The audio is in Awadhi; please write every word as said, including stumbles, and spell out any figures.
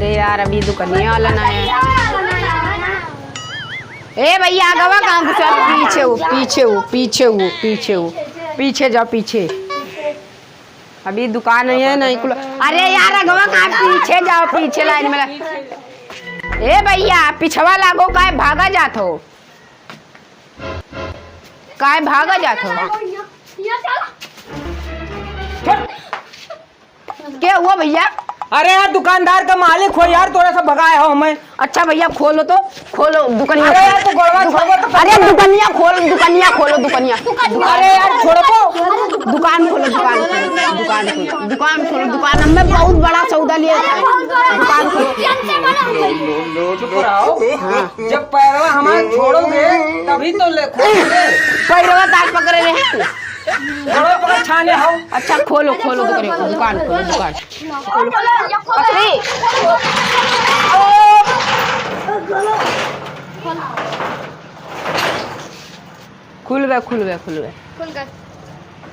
अरे यार, अभी दुकनिया वाला ना है। ए भैया, आगवा कहाँ घुसा? पीछे हो, पीछे हो, पीछे हो, पीछे हो, पीछे जाओ, पीछे। अभी दुकान है, नहीं खुला। अरे यार, आगवा कहाँ? पीछे जाओ, पीछे लाइन में ला-, ए भैया, पिछवा लागो, काहे भागा जात हो? काहे भागा जात हो? के हुआ भैया? अरे यार, दुकानदार का मालिक हो यार, तोरा से भगाए हो हमें। अच्छा भैया, खोलो तो, खोलो दुकनिया। अरे यार, तू गोड़वा छोड़बो तो अरे दुकनिया खोल, दुकनिया खोलो, दुकनिया। अरे यार, छोड़बो। दुकान खोलो, दुकान खोलो, दुकान खोलो, दुकान खोलो, दुकान। हमने बहुत बड़ा सौदा लिया था। दुकान खोलो। चुप रहो। हाँ। जब पैरवा हमार छोड़ोगे, तभी तो ले खोलोगे। पैरवा तार पकड़े रहे। छोड़ो, पकड़ छाने हो। अच्छा, खोलो, खोलो दुकान, दुकान खोलो, दुकान। पकड़ी। खुल गए, खुल गए, खुल गए। खुल गए।